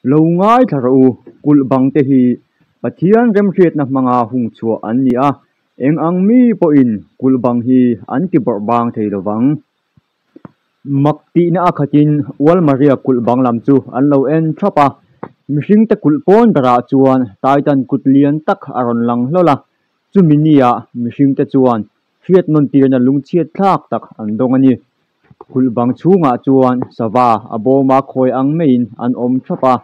Lo ngaithla rawh u, kulh bang te hi Pathian remhriatna hmanga hung chhuah an ni a, eng ang mi pawhin kulh bang hi an ti bawrh bang thei lo vang. Mak tihna a khatin Ualmaria kulh bang lam chu an lo en thap a, mihringte kulh pawn berah chuan Titan kut lian tak a rawn lang hlawl a, chumi nia mihringte chuan hriat nawn tirna lungchhiat thlak tak an dawng a ni. Kulh bang chhungah chuan sava a bawma khawi ang maiin an awm thap a.